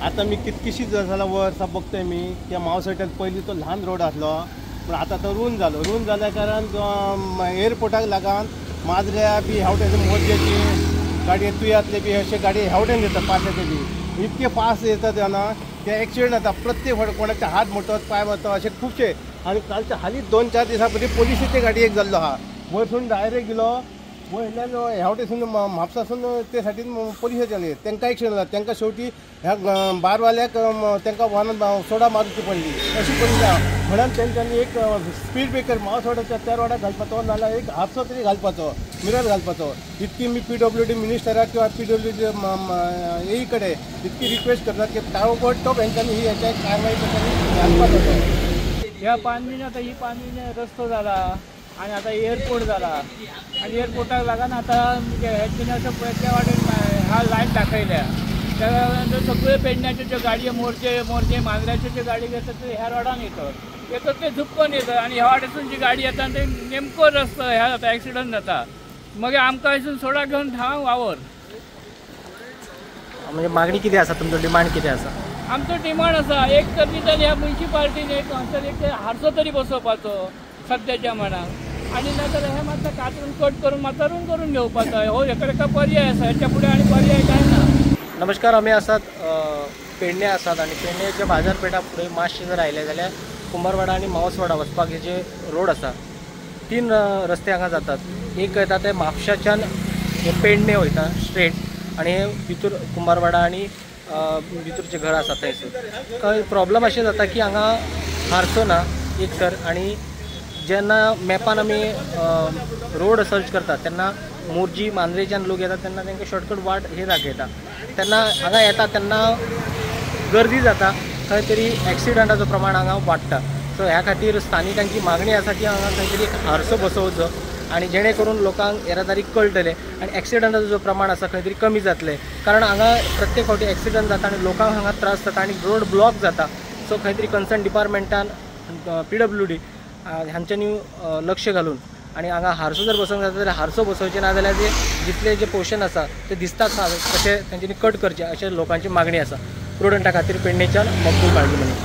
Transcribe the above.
आतां मी कितकीशीच जाल्यार वर्सां बघतोय मी त्या मावसट्यान पयलीं तो ल्हान रोड आसलो, पूण आतां तो रूंद जालो. रूंद जाल्या कारण एअरपोर्टाक लागून माजऱ्या बी ह्या वटेन मोरजेची गाडी तुयांतले बी अशे गाडी ह्या वटेन येता पाट्याचे बी इतके फास्ट येता तेन्ना ते एक्सिडंट जाता. प्रत्येक फावट कोणाचे हात मोडटात, पांय मारतात अशे खुबशे. आनी कालच्या हालींच 2-4 दिसां पयलीं पोलिसीचे गाडयेक जाल्लो आहा, वयरसून डायरेक्ट गेलो वयल्यान ह्या वटेसून म्हापसासून ते सायडीन पोलिसाचे आसले, तांकां एक्सिडंट जाता. तांकां शेवटी ह्या बारवाल्याक तांकां वाहनान सोडा मारची पडली अशी परिस्थिती आहा. म्हणून तेंच्यांनी एक स्पीड ब्रेकर मावसवाड्याच्या त्या रोडाक घालपाचो, नाजाल्यार एक हारसो तरी घालपाचो, मिरर घालपाचो. इतकी मी PWD मिनिस्टराक किंवा PWD ए कडेन इतकी रिक्वेस्ट करतात की ताबडतोब हेंच्यांनी ही हेच्या कारवाय तेंच्यांनी घालपाचो. ह्या पानवीन आतां ही पानवीन रस्तो जाला आनी आतां एअरपोर्ट जाला आनी एअरपोर्टाक लागून आतां हेंच्यांनी असो त्या वाटेन ह्या लायन दाखयल्या. त्या सगळे पेडण्याच्यो ज्यो गाडयो मोरजे मांद्र्याच्यो ज्यो गाडी येतात ते ह्या रोडान येतात, येतात ते झुपकोन येतात आनी ह्या वाटेसून जी गाडी येता ते नेमको रस्तो ह्या जाता, एक्सिडंट जाता. मागीर आमकां हिसून सोडा घेवन धांव वावर. म्हणजे मागणी कितें आसा, तुमचो डिमांड कितें आसा? आमचो डिमांड आसा एक तर निदान ह्या मुन्सिपालिटीन एक हांगसर एक हारसो तरी बसोवपाचो सद्याच्या मानाक, आनी नाजाल्यार हे मातसो कातरून कट करून मातसो रूंद करून घेवपाचो. हो हेका एका पर्याय आसा, हेच्या फुडें आनी पर्याय कांय ना. नमस्कार, आमी आसात पेडणे आसात आनी पेडण्याच्या बाजारपेठा फुडें मातशें जर आयलें जाल्यार कुंभारवाडा आनी मावसवाडा वचपाक हे जे रोड आसा 3 रस्ते हांगा जातात. एक येता ते म्हापशाच्यान हे पेडणे वयता स्ट्रेट आनी हे भितर कुंभारवाडा आनी भितरचे घर आसा थंयसर. कांय प्रॉब्लम अशें जाता की हांगा हारसो ना एक तर, आनी जेन्ना मॅपान आमी रोड सर्च करतात तेन्ना मोरजी मांद्रेच्यान लोक येतात तेन्ना तांकां शॉर्टकट वाट हे दाखयता, तेन्ना हांगा येता तेन्ना गर्दी जाता, खंय तरी एक्सिडंटाचो प्रमाण हांगा वाडटा. सो ह्या खातीर स्थानिकांची मागणी आसा की हांगा खंय तरी एक हारसो बसोवचो आनी जेणे करून लोकांक येरादारी कळटलें आनी एक्सिडंटाचो जो प्रमाण आसा खंय तरी कमी जातलें. कारण हांगा प्रत्येक फावटी एक्सिडंट जाता आनी लोकांक हांगा त्रास जाता आनी रोड ब्लॉक जाता. सो खंय तरी कन्सर्न डिपार्टमेंटान PWD हांच्यांनी लक्ष घालून आनी हांगा हारसो जर बसोवंक जाता जाल्यार हारसो बसोवचे, ना जाल्यार जे जितले जे पोर्शन आसा ते दिसतात तशें तेंच्यांनी कट करचे अशें लोकांची मागणी आसा. प्रुडंटा खातीर पेडणेच्यान मकबूल माळगीमणी.